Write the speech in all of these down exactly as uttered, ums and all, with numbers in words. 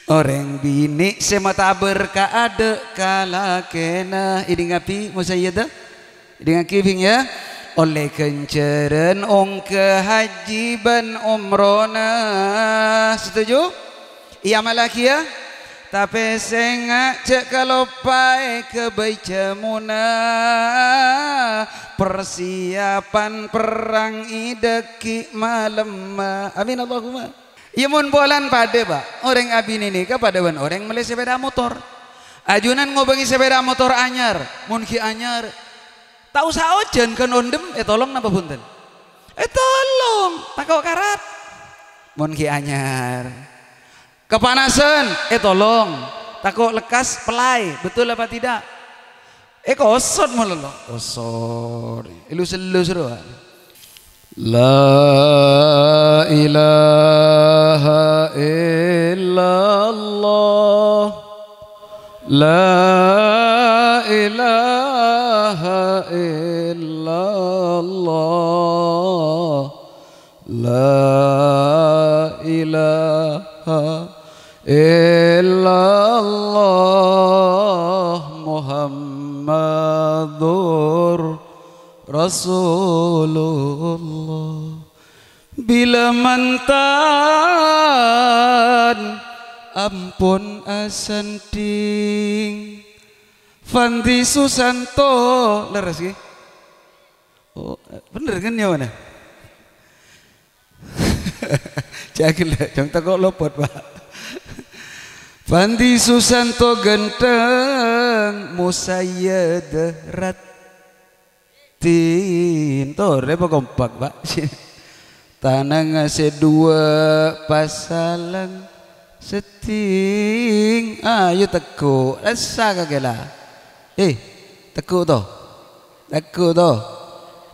Orèng binè' sè matabâr ka adâ' ka lakèna. Èdingngaghi, Musayyidah? Èdingngaghi, Bhing, ya. Ollè ghânjhârân ongghâ hajji bân umrona. Setuju? Èamallaghi, ya. Tapè sènga' jhâ' kaloppaè ghâbây jhâmona. Persiapan perrang è dhâggi' malemma. Amin, Allahumma. Iyâ, mon polana padâ, Pa'. Orèng abinè nèka padâ bân orèng mellè sepeda motor. Ajunan ngobângè sepeda motor anyar. Mon ghi' anyar, ta' osa ojhân kan ondhem, ètolong napa bhunten? Ètolong, tako' karat. Mon ghi' anyar. Kapanasan, ètolong. Tako' lekkas pellay, betul apa tidak? Èkosot malolo. Kosot. Èlus-ellus rowa. La ilaha illallah. La ilaha illallah. La ilaha illallah Muhammadur Rasulullah. Bilâ mantan ampon asandhing Fandi Susanto, lerres, ghi? Oh, bhender kan, ya, mana? Jangan lah, jangan tako' lopot, Pa'. Fandi Susanto ghântheng, Musayyidah Ratin. Torè apa kompak, Pa'? Tanangnga sè duwâ' pasalang seddhing. Ayo, tegghu', rassa kakè la. Eh, tegghu' to. Tegghu' to.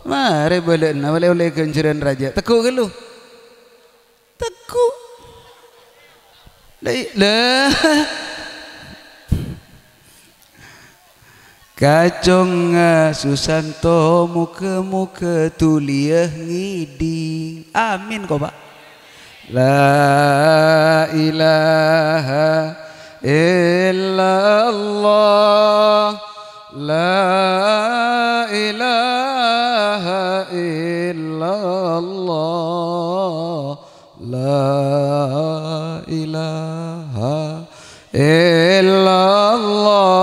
Marè bâlâna malè ollè ghânjhârân rajâ. Tegghu' ghâllu. Tegghu'. La i-, la. Ka congnga Susanto, moghâ-moghâ dhuliyâ ngèdhing. Amin, ko, Pa'. La ilaha illallah, la ilaha illallah, la ilaha illallah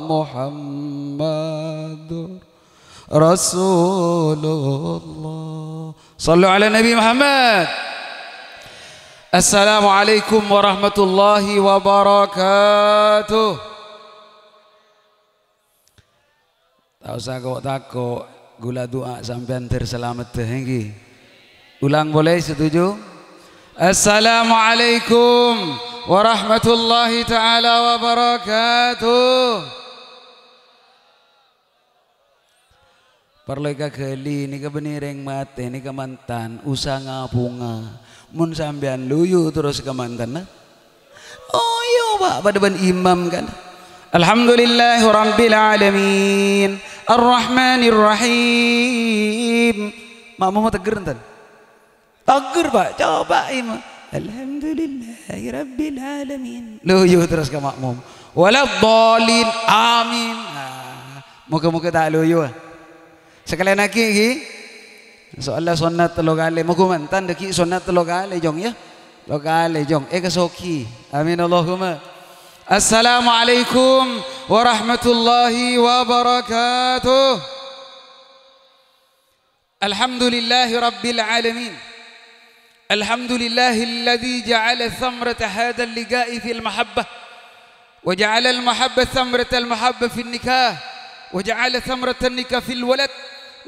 Muhammadur Rasulullah. Shallu ala Nabi Muhammad. Assalamualaikum warahmatullahi wabarakatuh. Ta' osa ko'-tako', ghulâ du'a sampèyan dhâr salameddhâ, ènggi. Ulang polè, setuju? Assalamualaikum warahmatullahi ta'ala wabarakatuh. Parlo èkaghâli, nèka bânnè rèng matè, nèka mantan, osa ngaponga. Mon sampèyan loyo terros ka mantanna, oyo, Pa', padâ bân imam, kan. Alhamdulillahirabbil alamin. Arrahmanirrahim. Makmum tegghâr, enten? Tegghâr, Pa'. Coba imam. Alhamdulillahirabbil alamin. Loyo terros ka makmum. Waladdallin. Amin. Nah, moga-moga ta' loyo. Sakalèyan aghi', ghi. Soalla sonnat tello kalè. Moga mantan dhâggi' sonnat tello kalè, Jong, ya. Tello kalè, Jong. Èkasogi. Amin Allahumma. Assalamualaikum warahmatullahi wabarakatuh. Alhamdulillahi rabbil alamin. Alhamdulillahilladzi ja'ala thamrata hadzal liqa'i fil mahabbah. وجعل المحبة ثمرة المحبة في النكاح، وجعل ثمرة النكاح في الولد،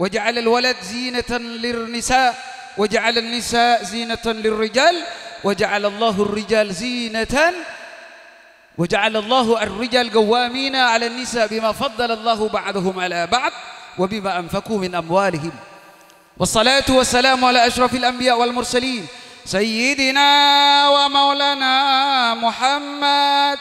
وجعل الولد زينة للنساء، وجعل النساء زينة للرجال، وجعل الله الرجال زينة، وجعل الله الرجال قوامين على النساء بما فضل الله بعضهم على بعض وبما أنفقوا من أموالهم. والصلاة والسلام على أشرف الأنبياء والمرسلين سيدنا ومولانا محمد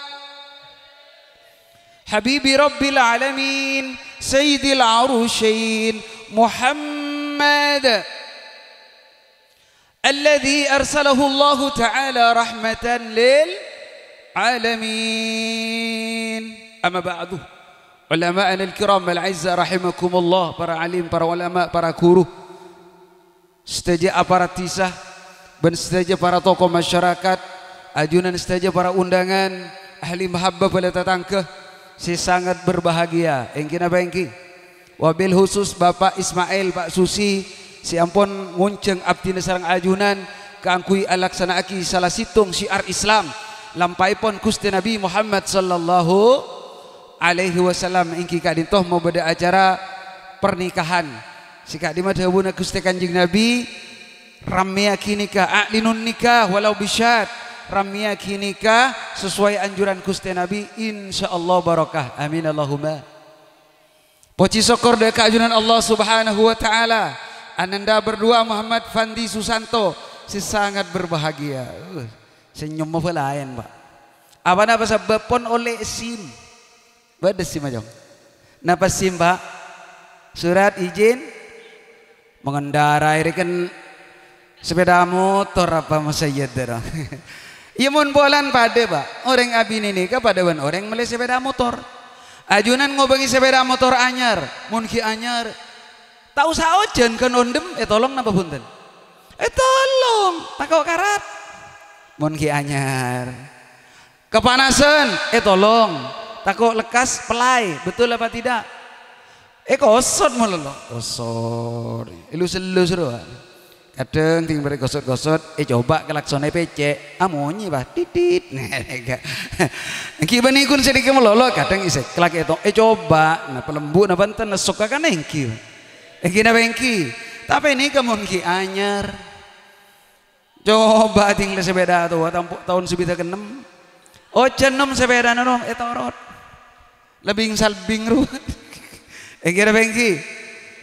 حبيب رب العالمين سيد العروشين محمد Alladzi arsalahu Allahu ta'ala rahmatan lil alamin. Amma ba'du. Ulama'anal kiram wal a'izza rahimakumullah, para alim, para ulama, para guru, sadhâjâ aparat dhisa, bân sadhâjâ para tokoh masyarakat, ajunan sadhâjâ para undangan, ahli mahabbah bâlâ tatangghâ sè sangat berbahagia. Èngghi napa èngghi? Wabil khusus Bapak Ismail, Pak Susi, sè ampon ngonjhâng abdhina sareng ajunan kaangghuy alaksana'aghi sala sèttong syiar Islam lampa'èpon Ghustè Nabi Muhammad sallallahu alaihi wasallam, èngghi ka'dinto mabâdâ acara pernikahan. Sè ka'dimma dhâbuna Ghustè Kanjeng Nabi, "Rammèyaghi nikah, a'linun nikah walau bisyat." Rammèyaghi nikah sesuai anjuran Ghustè Nabi, insyaallah barokah. Amin Allahumma. Pojhi sokkor dâ' ka ajunan Allah Subhanahu wa Ta'ala. Ananda berdua Muhammad Fandi Susanto sè sangat berbahagia. Uh, senyum mah laèn, Pak. Apa napa sabâb pon ollè SIM? Bâdâ SIM, Jong? Napa SIM, Pak? Surat izin mengendarai rèken sepeda motor apa masayèd, dâ'? Iyâ, mon polana padâ, Pak. Orèng abinè nèka padâ bân orèng mellè sepeda motor. Ajunan ngobângè sepeda motor anyar, mon ghi' anyar. Ta' osa ojhân kan ondhem, ètolong napa bhunten? Ètolong, tako' karat. Mon ghi' anyar. Kapanasan, ètolong. Tako' lekkas pellay, betul apa tidak? Èkosot malolo. Kosot. Èlus-ellus rowa. Kadhâng ding bârâ gosot-gosot, ècoba klaksonna pècè', amonyè, Pak, titit. Èngghi bânnè ghun sè nèka malolo, kadhâng èseklak èto-, ècoba, nah, palembu' napa enten, nessok ka kan èngghi. Èngghi napa èngghi? Tapè nèka mon ghi' anyar. Coba ding la sepeda towa tampo' taon sabidhâk ennem. Ojhân nom sepedana nom ètorot. Lebing-salbing ru. Èngghi napa èngghi?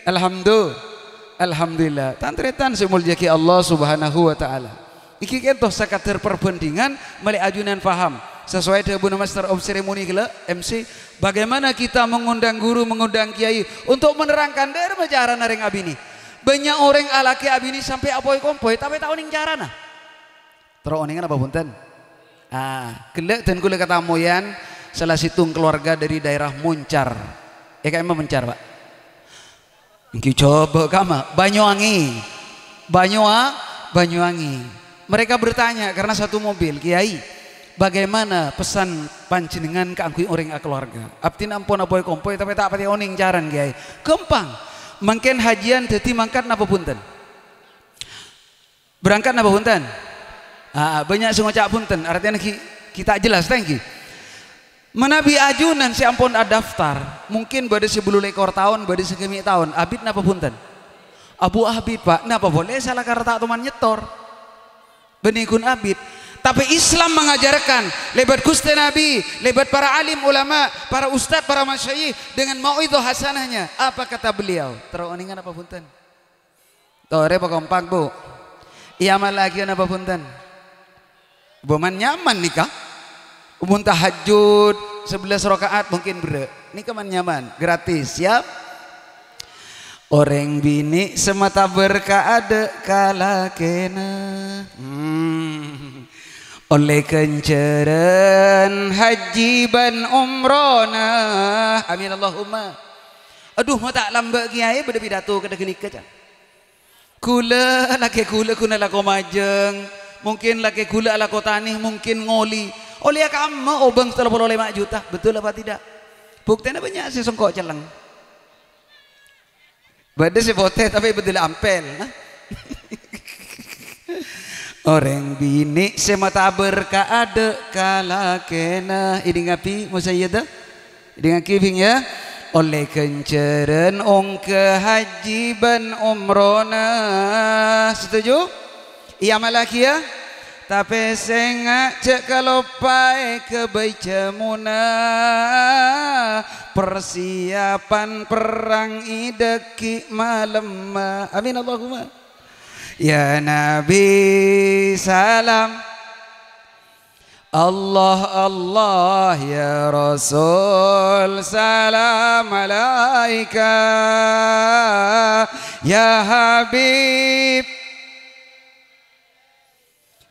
Alhamdu-, Alhamdulillah. Tan-tarètan sè èmoljâ'aghi Allah Subhanahu wa Ta'ala. Èngghi kènto sakadar perbandingan, malè ajunan paham. Sesuai dhâbuna Master of Ceremony ghellâ', M C, bagaimana kita mengundang guru, mengundang kiai untuk menerangkan dâ' remma carana rèng abinè. Bânnya' orèng alakè abinè sampè' apoy-kompoy, tapè ta' onèng carana. Terro onèngan apa bhunten? Ah, ghellâ' dân kaulâ katamoyan sala sèttong keluarga dari daerah Moncar. È ka'emma Moncar, Pak? Èngghi coba ka'emma, Banyuwangi. Banyu-, Banyuwangi. Mereka bertanya karena satu mobil, "Kiai, bagaimana pesan panjenengan kaangghuy orèng akeluarga? Abdhina ampon apoy-kompoy, tapè ta' patè onèng carana, Kiai." Ghâmpang. Mangkèn hajiyân dhâddhi mangkat napa bhunten? Berangkat napa bhunten? Ah, bânnya' sè ngoca' bhunten, artèna ghi-, ghi' ta' jelas, ta' èngghi? Manabi ajunan sè ampon adaftar, mungkin bâdâ sè bâllu lèkor taon, bâdâ sè ghâmi' taon. Abit napa bhunten? Abu abit, Pak. Napa polè sala karta toman nyètor? Bânnè ghun abit. Tapè Islam mengajarkan, lèbât Ghustè Nabi, lèbât para alim ulama, para ustad, para masyayikh, dengan mau'idhah hasanahnya. Apa kata beliau? Terro onèngan apa bhunten? Torè pakompak, Bu. Èamallaghi napa bhunten? Bu, man-nyaman nèka. Mon tahajjud sabellâs raka'at mungkin berrâ'. Nèka man-nyaman, gratis, siap? Orèng binè' sè matabâr kaadâ' ka lakèna. Hmm. Ollè ghânjhârân hajji bân umrona. Amin Allahumma. Adhu, ma' ta' lambâ' kèyaè bâdâ pidato kadhâ' ghânèka, ca'. Ghulâ, lakè ghulâ ghun alako majâng, mungkin lakè ghulâ alako tanè, mungkin ngoli. Ollèya ka'emma obâng tello polo lèma' juta, betul apa tidak? Buktèna bânnya' sè sengko' celleng. Bâdâ sè potè tapè bâdâ la ampèl, nah. Orèng binè' sè matabâr kaadâ' ka lakèna. Èdingngaghi, Musayyada? Èdingngaghi, Bhing, ya. Ollè ghânjhârân ongghâ hajji bân umrona. Setuju? Èamallaghi, ya. Tapè sènga' jhâ' kaloppaè ghâbây jhâmona. Persiapan perrang è dhâggi' malemma. Amin, Allahumma. Ya Nabi, salam. Allah, Allah, ya Rasul, salam alaika, ya Habib.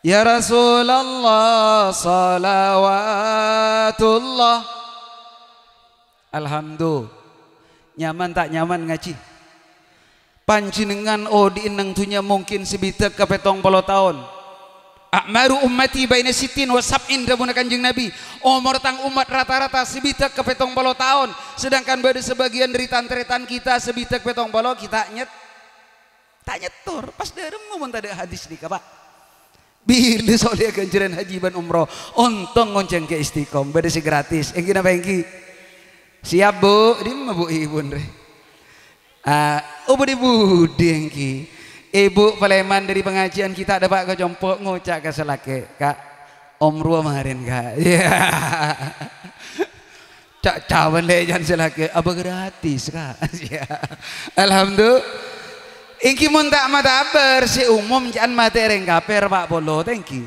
Ya Rasulullah, shalawatullah. Alhamdulillah. Nyaman ta' nyaman ngajhi? Panjhennengngan odi'in neng dhunnya mungkin sabidhâk ka pètong polo taon. "A'maru ummati baina sittin wa sab'in," dhâbuna Kanjeng Nabi. "Omor tang ommat rata-rata sabidhâk ka pètong polo taon. Sedangkan bâdâ sabâgiyân dhâri tan-tarètan kita sabidhâk pètong polo, kita nyet-, ta' nyètor." Pas dhâremma mon tadâ' hadis nèka, Pak. Bilâ solèya ghânjhârân haji bân umroh, ontong ngoncèng ka Istiqom, bâdâ sè gratis. Èngghi napa èngghi? Siap, Bu? Dimma Bu Ibun rè? Ah, oh, budi-budi èngghi. Ibu palèman dhâri pangajiân kita dâpa' ka compo' ngoca' ka sè lakè', "Ka', om rowa marèn, Ka'." Iyâ. Ca'-, cawan lè' jân sè lakè', "Abâ gratis, Ka'." Alhamdulillah. Èngghi mon ta' matabâr, sè umum jân matè rèng kapèr pa' polo, ta' èngghi.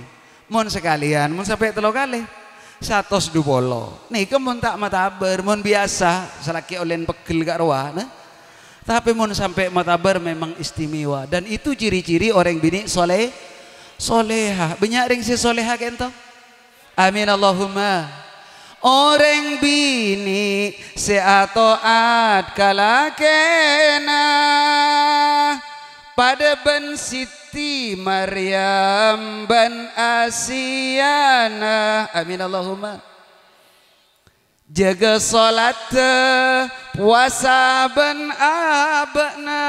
Mon sakalèyan, mon sampè' tello kalè, satos du polo. Nèka mon ta' matabâr, mon biyasa, sè lakè' ollèna pegghel ka' rowa, nah. Tapè mon sampè' matabâr memang istimewa. Dan itu ciri-ciri orèng binè' solè-, soleha. Bânnya' rèng sè soleha kènto? Amin Allahumma. Orèng binè' sè ato'at ka lakèna, padâ bân Siti Maryam bân Asiyana. Amin Allahumma. Jâgâ sholatta, powasa bân abâ'na,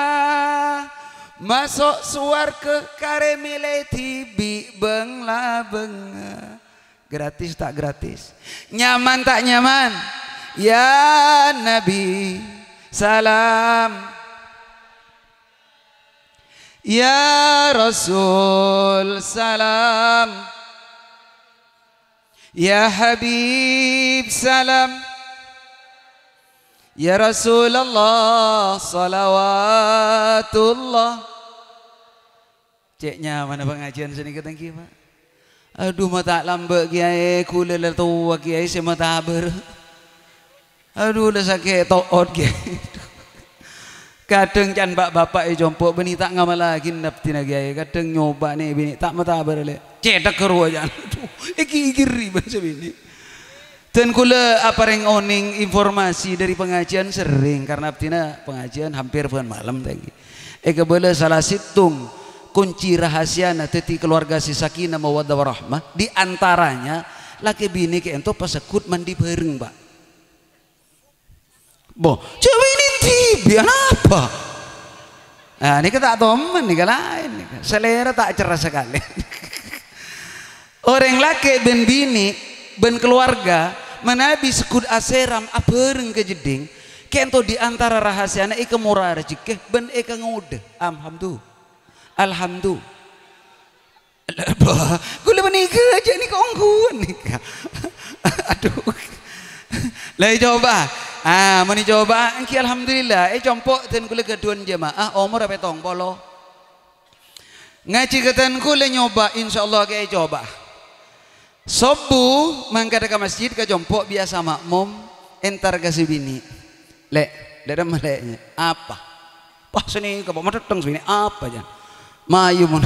maso' sowarghâ karè mèlè dhibi' bâng-labângnga. Gratis ta' gratis? Nyaman ta' nyaman? Ya Nabi, salam. Ya Rasul, salam. Ya Habib, salam. Ya Rasulullah, shalawatullah. Cè' nyamana pangajiân sanèka ta' èngghi, Pak? Adhu, ma' ta' lambâ', Kèyaè, kaulâ la towa, Kèyaè, sè matabâr. Adhu, la sakè' to'ot, Kèyaè. Kadhâng can pa'-bapa' è compo' bânnè ta' ngamallaghi abdhina, Kèyaè. Kadhâng nyoba nè' binè' ta' matabâr lè'. Cèthagghâ rowa, can. Adhu, èghi-, ègiri bân sè binè'. Dan kaulâ aparèng onèng informasi dhâri pangajiân serrèng, karna abdhina pangajiân hampir bân malem, ta' èngghi. Èkabâlâ sala sèttong kunci rahasiana dhâddhi kalowarga sè sakinah mawaddah warahmah, di antaranya lakè binè ka'ènto pasegghut mandi bhâreng, Pak. Bo, jhâ' binè dhibi', anapa? Ah, nèka ta' toman, nèka laèn, nèka. Salèra ta' cerra sakalè. Orèng lakè' bân binè' bân kalowarga manabi segghut asèram abhâreng ka jeddhing, ka'ènto di antara rahasiana èkamora rajhekkè bân èkangodâ. Alhamdu. Alhamdu. Bah, kaulâ panèka jhâ' nèka ongghuwân nèka. Adhu. La ècoba. Ah, mon ècoba, èngghi alhamdulillah. È compo' dân kaulâ ghâdhuwân jemaah, omorra pètong polo. Ngajhi ka dân kaulâ nyoba, insyaallah ghi' ècoba. Sobbhu mangkada ka masjid, ka compo' biyasa ma'mum, entar ka sè binè'. "Lè', dâ'remma, Lè'?" "Apa?" "Pas nèka, Pak, matèttèng sè binè'." "Apa, jân?" "Mayu, mon."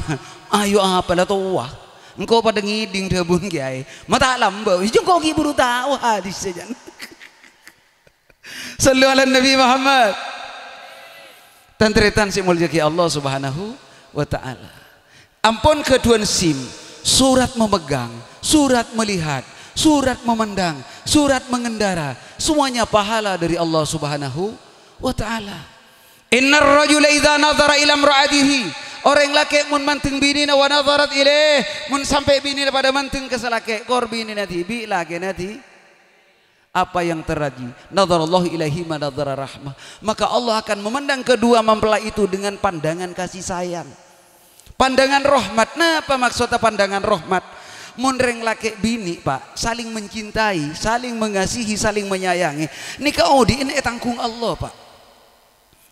"Ayu apa, la towa. Engko' padâ ngèdhing dhâbuna Kèyaè. Ma' ta' lambâ'." "Iyâ, engko' ghi' buru tao hadissa, jân." Shallu ala Nabi Muhammad. Tan-tarètan sè èmoljâ'aghi Allah Subhanahu wa Ta'ala. Ampon ghâdhuwân SIM, surat memegang, surat melihat, surat memandang, surat mengendara, semuanya pahala dari Allah Subhanahu wa Ta'ala. "Innar rajula idza nadhara ila imra'atihi," orèng lakè' mon mandeng binèna, "wa nadharat ilaih," mon sampè' binèna padâ mandeng ka sè lakè', kor binèna dhibi', lakèna dhi-, apa yang terjadi? Nadharallahu ilaihima nadhara rahmah. Maka Allah akan memandang kedua mempelai itu dengan pandangan kasih sayang. Pandangan rahmat. Napa maksodda pandangan rahmat? Mon rèng lakè' binè', Pak, saling mencintai, saling mengasihi, saling menyayangi, nèka odi'na ètangghung Allah, Pak.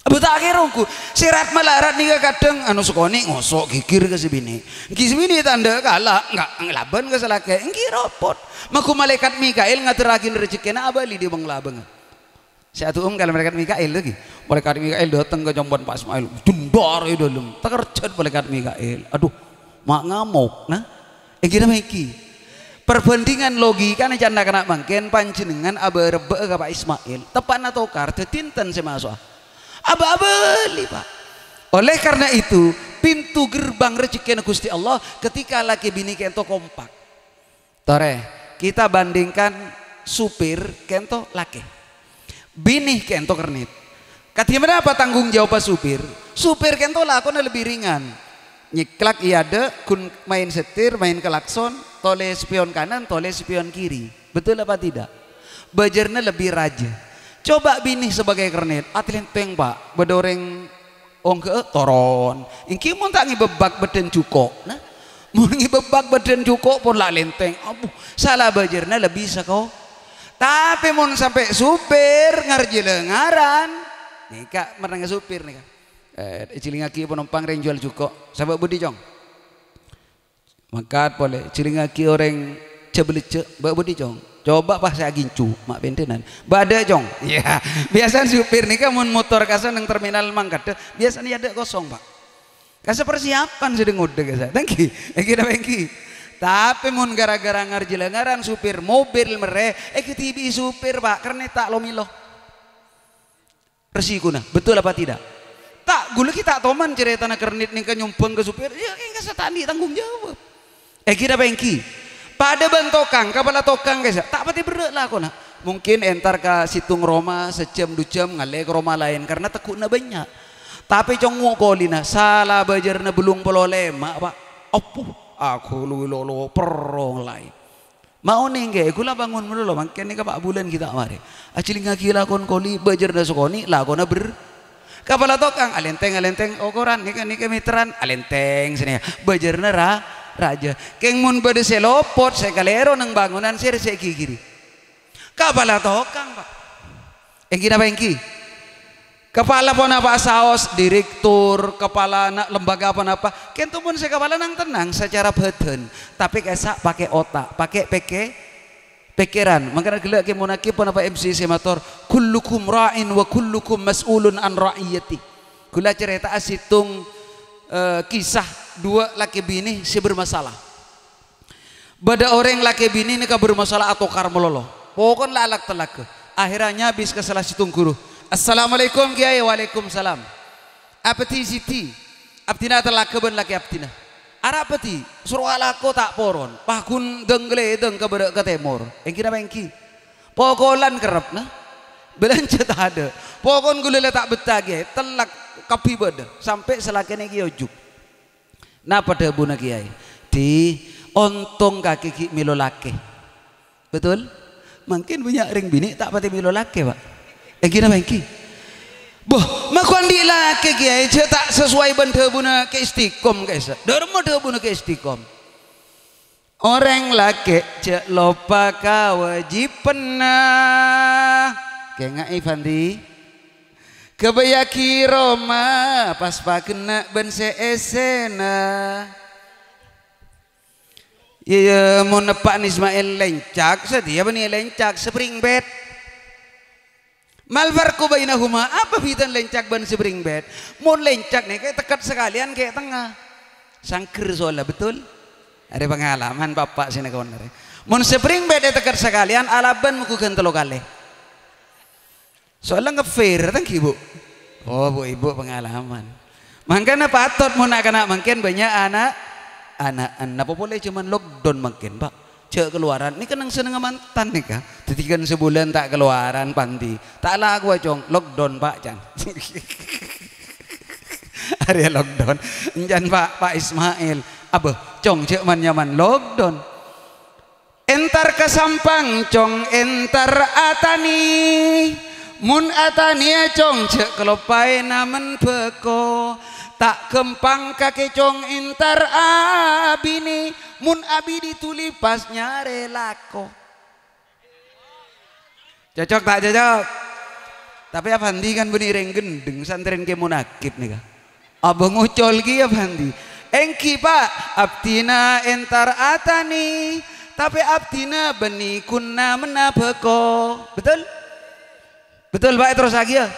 Abâ' ta' kèra ongghu. Sè rat-malarat nèka kadhâng, anu, sakonè' ngoso' ghighir ka sè binè'. Èngghi sè binè' ta' endâ' kala', enggak, nglabân ka sè lakè', èngghi ropot. Maghu malaèkat Mikail ngaterraghi rajhekkèna abâli dâ' bâng-labângnga. Sè adu'um ka malaèkat Mikail lagi. Malaèkat Mikail dâteng ka compo'na Pak Ismail. Jendar è dâlem. Takerjhât malaèkat Mikail. Adhu, ma' ngamok, nah. Èngghi napa èngghi? Perbandingan logikana can-, na'-kana' mangkèn, panjhennengngan abâ'-rebbâ'â ka Pa' Ismail. Teppa'na tokar, dhâddhi enten sè maso'a. Abâ'-abâli, Pa'. Oleh karena itu, pintu gerbang rejekkèna Ghustè Allah ketika lakè binè kènto kompak. Torè, kita bandingkan supir kènto lakè. Binè kènto kernèt. Kadhi ponapa tanggung jawabba supir? Supir kènto lakona lebbi ringan. Nyèklak è adâ', ghun maèn setir, maèn klakson, tolè spion kanan, tolè spion kiri. Betul apa tidak? Bâjârna lebbi rajâ. Coba binè sebagai kernèt, atèlèntèng, Pa'. Bâdâ orèng ongghâ'â, toron. Èngghi mon ta' ngèbâ bak bâddhân jhuko', nah. Mon ngèbâ bak bâddhân jhuko' pon la lèntèng. Abu, sala bâjârna lebbi sako. Tapè mon sampè' supir ngarjhâlângaran, nèka mèrnèngnga supir nèka. Eh, èjhilingngaghi panompang rèng juwâl jhuko'. Sabâ' budi, Cong? Mangkat polè, jhilingngaghi orèng jhâ-bâlejjhâ', bâ' budi, Cong? Coba pas sè agincu, ma' pèndhânan. Bâdâ, Cong. Iyâ, biyasana supir nèka mon motor kassa' neng terminal mangkaddhâ, biyasana è adâ' kosong, Pa'. Kassa' persiapan sè dâ-ngodâ kassa'. Tèngghi, èngghi napa èngghi? Tapè mon gara-gara ngarjhâlângaran supir mobil mèrrè, èkadhibi'i supir, Pa', kernèt ta' lo-mèlo. Resikona, betul apa tidak? Ta', ghulâ ghi' ta' toman carètana kernèt nèka nyombhâng ka supir, iyâ, èngka sè ta' andi' tanggung jawab. Èngghi napa èngghi? Padâ bân tokang, kapala tokang, guys, ta' patè berrâ' lakona. Mungkin entar ka sèttong roma, sajhâm du jhâm, ngallè ka roma laèn, karena tegghu'na bânnya'. Tapè congngo' kolina, sala bâjârna bâllung polo lèma', Pa'. Apo? Aku lu-, lo-, lo-, perrong laèn. Ma' onèng, Kè, ghulâ bângon malolo, mangkèn nèka pa' bulân ghi' ta' marè. Ajhilingngaghi lakon koli, bâjârna sakonè', lakona ber-, kapala tokang, alèntèng-alèntèng okoran, nèka, nèka mèteran, alèntèng sènè, bâjârna ra-, rajâ. Kèng mon bâdâ sè lopot, sè kalèro neng bângonan, sè rè-, sè ghighiri. Kapala tokang, Pa'. Èngghi napa èngghi? Kapala ponapa saos, direktur, kapalana lembaga ponapa, kènto mon sè kapala nang-tennang sacara bhâdhân, tapè kassa' pakè otak, pakè pèkkè-, pèkkèran. Mangkana ghellâ' kèmonnaghi ponapa M C sè mator, "Kullukum ra'in wa kullukum mas'ulun an ra'iyati." Ghulâ carèta'a sèttong, eh, kisah duwâ' lakè binè sè bermasalah. Bâdâ orèng lakè binè nèka bermasalah atokar malolo. Pokon la alak-tellaga. Akhèrra nyabis ka sala sèttong ghuru. "Assalamualaikum, Kèyaè." "Waalaikumsalam." "Abdhi sèdhi. Abdhina atellagâ bân lakè abdhina." "Arapa dhi?" "Soro alako ta' poron. Paghun dâng-kalèdâng ka bârâ' ka tèmor." "Èngghi napa èngghi?" "Pokolan kerrepna. Bâlânjhâ tadâ'. Pokon ghulâ la ta' bettaghi, tellak kabbhi bâdâ. Sampè' salakèna ghi' ojhuk." Napa dhâbuna Kèyaè? "Dhi, ontong kakè ghi' mèlo lakè." Betul? Mangkèn bânnya' rèng binè' ta' patè mèlo lakè, Pa'. Èngghi napa èngghi? Boh, makkon andi' lakè, Kèyaè, jhâ' ta' sesuai bân dhâbuna Kè Istiqom, Kè Isa. Dâremma dhâbuna Kè Istiqom. Orèng lakè jhâ' loppa kawâjibhânna. Kèngaè, Fandi. Ghâbâyyaghi roma, pas paghennâ' bân sè èssèna. Iyâ, iyâ, mon eppa' Ismail lèncak, satèya bânnè lèncak, spring bed. Mal farqu bainahuma, apa bhidhâna lèncak bân spring bed? Mon lèncak nèka ètekket sakalèyan kè tengnga. Sangghâr soalla, betul? Arè pangalaman bapa' sè nèka onarè. Mon spring bed ètekket sakalèyan, alabân moghugân tello kalè. Soalla ngefir, ta' ènggi, Bu? Oh, Bu, Ibu pengalaman. Mangkana patot mon na'-kana' mangkèn bânnya' ana', ana'an. Napa polè jhâman lockdown mangkèn, Pak? Jhâ' kalowaran. Nèka nang-sennengnga mantan nèka. Dhâddhi kan sabulân ta' kalowaran, Pandi. Ta' lakowa, Cong. Lockdown, Pak, can. Arèya lockdown. Encan, Pak, Pak Ismail. Abâ, Cong, jhâ' man-nyaman lockdown. Entar ka Sampang, Cong, entar atanè. Mon atanèya, Cong, jhâ' kaloppaè namen bhâko. Ta' ghâmpang kakè, Cong, entar abinè. Mon abinè dhuli pas nyarè lako. Cocok ta' cocok? Tapè Afandi kan bânnè rèng ghendheng, santrèna Kè Munakib nèka. Abâ ngocol kèya, Bhandi. Ènggi, Pak, abdhina entar atanè, tapè abdhina bânnè ghun namenna bhâko. Betul? Betul, Pak, terrossaghi, yâ.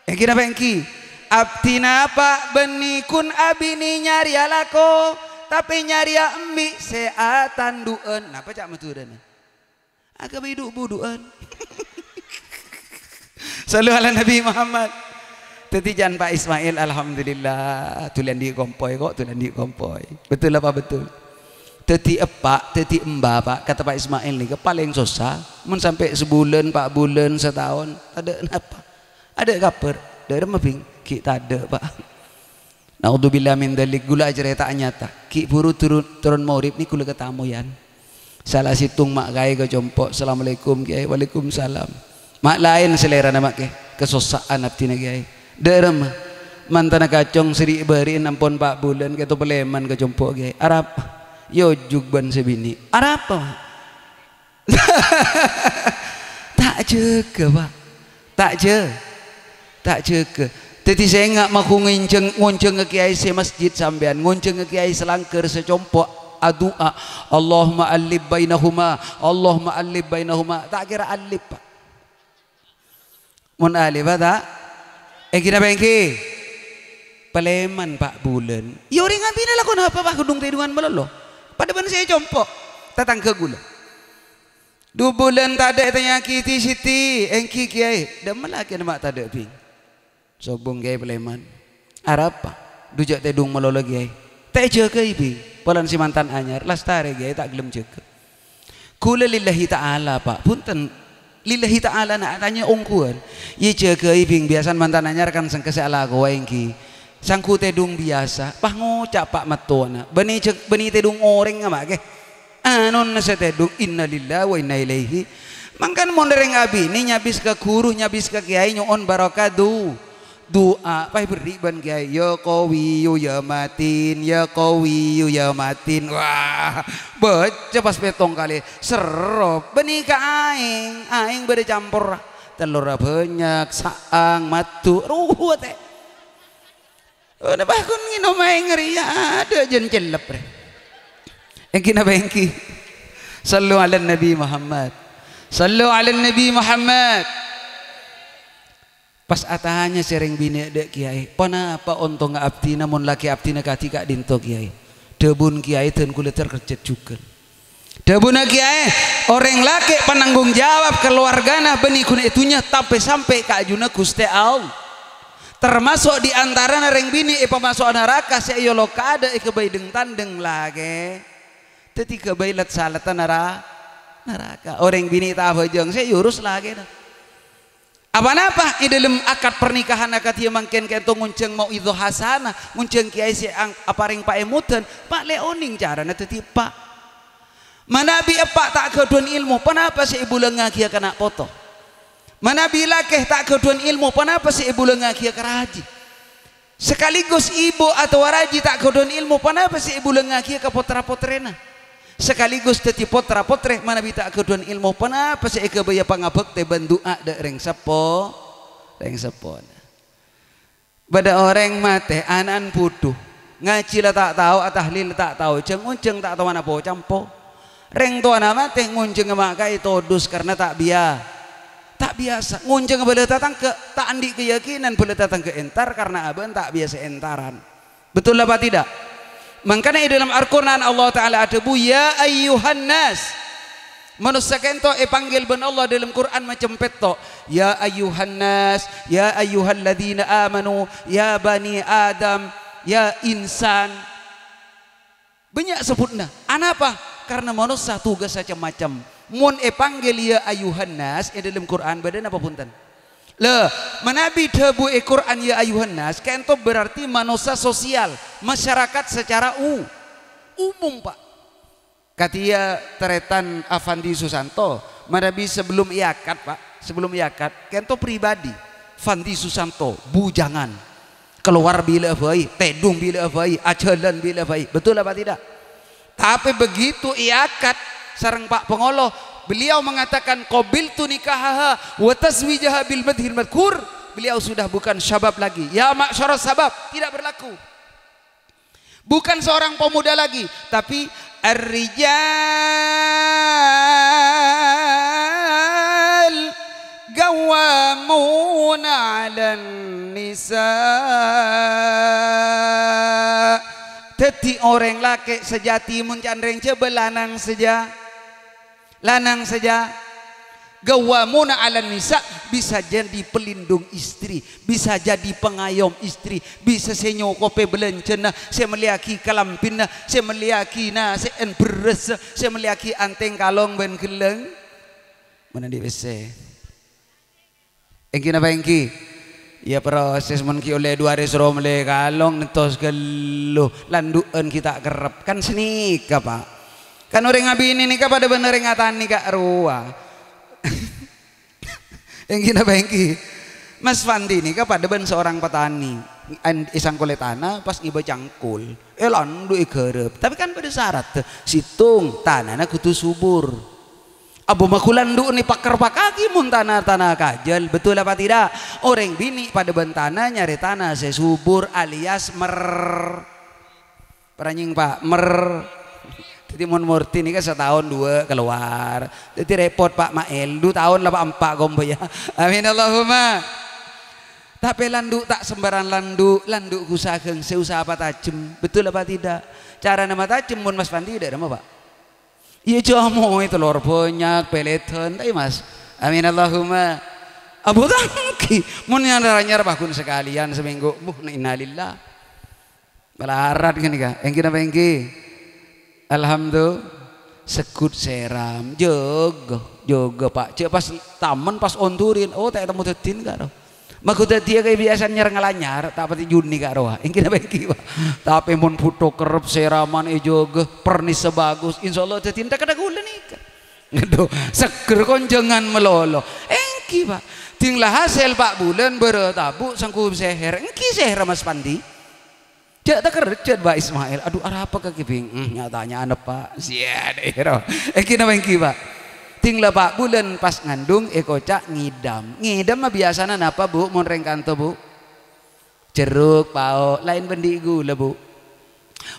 Ènggi napa ènggi? Abdhina, Pak, bânnè ghun abinè nyarèya lako, Tapè nyarèya embi' sè atandhu'ân. Napa ca' Madhurâna? Aghâbây dhu'-budhu'ân. Shallu ala Nabi Muhammad. Dhâddhi jhân Pak Ismail, alhamdulillah, dhuli andi' kompoy ko', dhuli andi' kompoy. Betul apa betul? Dhâddhi eppa', dhâddhi emba, Pak, kata Pak Ismail nèka palèng sossa. Mon sampè' sabulân, pa' bulân, sataon, tadâ' napa. Adâ' kabhâr, dâ'remma, Bhing? Ghi' tadâ', Pak. Naudzubillah min dzalik, ghulâ acarèta'a nyata. Ghi' bhuru turun, turun maghrib nè ghulâ katamoyan. Sala sèttong ma' kaè ka compo', "Assalamualaikum, Kèyaè." "Waalaikumsalam." Ma' laèn salèrana, ma' Kè. "Kasossa'an abdhina, Kèyaè." "Dâ'remma?" "Mantana kacong sè ri'-bâri'na ampon pa' bulân, kèto palèman ka compo', Kèyaè." "Arapa?" "Èyojhuk bân sè binè'." "Arapa, Ma'?" Ta' jâgâ, Pak. Ta' jâ-, ta' jâgâ. Dhâddhi sènga' magu ngonjhâng-, ngonjhângnga kèyaè sè masjid sampèyan, ngonjhângnga kèyaè sè langghâr, sè compo', adu'a, "Allahumma allif bainahuma, Allahumma allif bainahuma." Ta' kèra alif, Pak. Mon alif, Pak, ta'? Èngghi napa èngghi? Palèman pa' bulân. Iyâ orèng abinè la konapa, Pak, ghun tèdungan malolo. Padâ bân sè compo'. Tatangghâ ghulâ. Dhu bulân tadâ' ètanya'aghi dhi-sèdhi, "Èngghi, Kèyaè?" "Dâ'remma lakèna ma' tadâ', Bhing?" "Sobung, Kèyaè, palèman." "Arapa?" "Dhu jhâ' tèdung malolo, Kèyaè." "Ta' èjâgâi, Bhing. Polana sè mantan anyar, lastarè, Kèyaè, ta' ghellem jâgâ." Ghulâ lillahi ta'ala, Pak. Bhunten. Lillahi ta'ala, na' atanya ongghuwân. Iyâ, jâgâi, Bhing. Biyasana mantan anyar kan sèngko' sè alakowè, èngghi. Sangghu tèdung biyasa. Pas ngoca', Pak, mattowana. Bânnè jâ-, bânnè tèdung orèng, ma' Kè. Anona sè tèdung, innalillahi wa inna ilaihi. Mangkana mon orèng abinè nyabis ka ghuru, nyabis ka kèyaè nyo'on barokah du-, du'a, pas èberri' bân kèyaè, "Ya Qawiyyu ya Matin, ya Qawiyyu ya Matin." Wah, baca pas pèttong kalè, serrop. Bânnè ka aèng, aèng bâdâ camporra. Tellorra bânnya', sa'ang, madhu, ruwet, è. Oh, napa ghun ngènom aèng rèya? Adâ' jân cellep, rè. Èngghi napa èngghi? Shallu ala Nabi Muhammad. Shallu ala Nabi Muhammad. Pas atanya sè rèng binè' dâ' kèyaè, "Ponapa ontongnga abdhina mon lakè abdhina kadhi ka'dinto, Kèyaè?" Dhâbuna kèyaè, "Dân ghulâ terkejut jhughân." Dhâbuna kèyaè, "Orèng lakè' pananggung jawab kalowarghâna bânnè ghun è dhunnya tapè sampè' ka ajunna Ghustè Allah. Tamaso' di antarana rèng binè' èpamaso'a naraka sè èolok kaadâ' èghâbây dheng-tandheng lakè'. Dhâddhi ghâbây lèt-salètta nara-, naraka." Orèng binè' ta' abhâjâng sè èurus lakèna. Apa-napa è dâlem akad pernikahan akadiyâ mangkèn ka'dinto ngonjhâng mau'idhah hasanah, ngonjhâng kèyaè sè ang-, aparèng paèmodhân, pa' lè onèng carana dhâddhi eppa'. Manabi eppa' ta' ghâdhuwân èlmo, ponapa sè èbulângngagiyâ ka na' poto? Manabi lakè ta' ghâdhuwân èlmo, ponapa sè èbulângngagiyâ ka rajhi? Sakaligus ibu atabâ rajhi ta' ghâdhuwân èlmo, ponapa sè èbulângngagiyâ ka potra-potrèna? Sakaligus dhâddhi potra-potrè manabi ta' ghâdhuwân èlmo, ponapa sè èghâbâyâ pangabhâktè bân du'a dâ' rèng seppo, rèng seppona? Bâdâ orèng matè, ana'na budhu, ngajhi la ta' tao, atahlil la ta' tao, jâng-onjhâng ta' tao manapo campo. Rèng towana matè ngonjhângnga ma' kaè todus karna ta' biya-, ta' biyasa. Ngonjhângnga bhâlâ tatangghâ, ta' andi' kayakinan bhâlâ tatangghâ entar karna abâ'na ta' biyasa entaran. Betul apa tidak? Mangkana è dâlem Al-Qur'an Allah Ta'ala adhâbu, "Ya ayyuhan nas." Manossa ka'dinto èpanggil bân Allah dâlem Qur'an macem pètto'. "Ya ayyuhan nas, ya ayyuhalladzina amanu, ya bani Adam, ya insan." Bânnya' sebbhunna. Anapa? Karna manossa tugassa cem-macem. Mon èpanggil "Ya ayyuhan nas" è dâlem Qur'an bâdâ napa bhunten? Lè, manabi dhâbu è Qur'an "Ya ayyuhan nas", ka'dinto berarti manossa sosial, masyarakat secara u-, umum, Pak. Kadhiyâ tarètan Afandi Susanto, manabi sebelum èakad, Pak, sebelum èakad, ka'dinto pribadi, Fandi Susanto, bujangan. Kalowar bilâ'â bhâi, tèdung bilâ'â bhâi, ajhâlân bilâ'â bhâi. Betul apa tidak? Tapi begitu èakad sareng Pa' Pangolo, beliau mengatakan, "Qabiltu nikahaha wa tazwijaha bil madhil madhkur." Beliau sudah bukan syabab lagi. Ya ma'syaras syabab, tidak berlaku. Bukan seorang pemuda lagi, tapi ar-rijal qawwamuna 'alan nisa. Dhâddhi orèng lakè' sajâti mon can rèng Jhâbâ lanang sajâ, lanang sajâ, qawwamuna 'alan nisa', bisa jadi pelindung istri, bisa jadi pengayom istri, bisa sè nyokobhi bâlânjhâna, sè mellèyaghi kalambhina, sè mellèyaghi nasè'en bherrâssa, sè mellèyaghi antèng kalong bân ghellâng. Mon andi' pèssè. Èngghi napa èngghi? Iyâ, proses mon ghi' ollè du arè soro mellè kalong nentos ghâllu, landu'ân ghi' ta' kerrep. Kan sanèka, Pa'. Kan orèng abinè nèka padâ bân orèng atanè ka'rowa. Èngghi napa èngghi? Mas Fandi nèka padâ bân seorang petani. An-, èsangkolè tana pas ngibâ cangkul. Eh, landu' èghârâp. Tapè kan padâ sarat. Sèttong, tanana kodhu subur. Abâ' maghulâ landu' nè paker pakaghi mon tana-tana kajhâl, betul apa tidak? Orèng binè' padâ bân tana nyarè tana sè subur alias mer-, paranyèng, Pa', mer-, dhâddhi mon morti nèka sataon duwâ' kalowar. Dhâddhi rèpot, Pa', Mail, du taon la, Pa', empa' kombu, yâ. Amin Allahumma. Tapè landu' ta' sembarang landu', landu' ghu saghâng sè usaha patajem, betul apa tidak? Carana matajem mon Mas Fandi dâ' remma, Pa'? Iyâ, jhâ' amoy telor bânnya', pèlèdhân, ta' iyâ, Mas? Amin Allahumma. Abâ' tangghi, mon nyar-anyar bâghun sakalèyan samènggu, buh, innalillah. Malarat ghânèka, èngghi napa èngghi? Alhamdulillah, segghut sèram, jâgâ, jâgâ, Pa'. Jhâ' pas tamen, pas ondurin, oh, ta' ètemmo dhâddhina karo. Maghun dhâddhiyâ kabiyasaan nyar-ngalanyar, ta' patè jhuni ka'rowa. Èngghi napa èngghi, Pa'? Tapè mon bhuto kerrep sèraman èjâgâ, pernissa bhâghus, insyaallah dhâddhi thèk-kadhâk ghulâ nèka. Aduh, seger konjhângan malolo. Èngghi, Pa'. Dhing la hasèl pa' bulân bârâ' tabu' sangghu sèhèr. Èngghi sèhèrra Mas Pandi? Jhâ' takerrejjhât, Pak Ismail. Adhu, arapa kakè, Bhing? Hmm, nya-tanya'an, Pa'. Siya, dâ'iyâ. Èngghi napa èngghi, Pa'? Dhing la pa' bulân pas ngandung èkoca' ngèdhâm. Ngèdhâm mabiyasana napa, Bu, mon rèng kanto, Bu? Jerruk, pao', laèn bân dhi' ghulâ, Bu.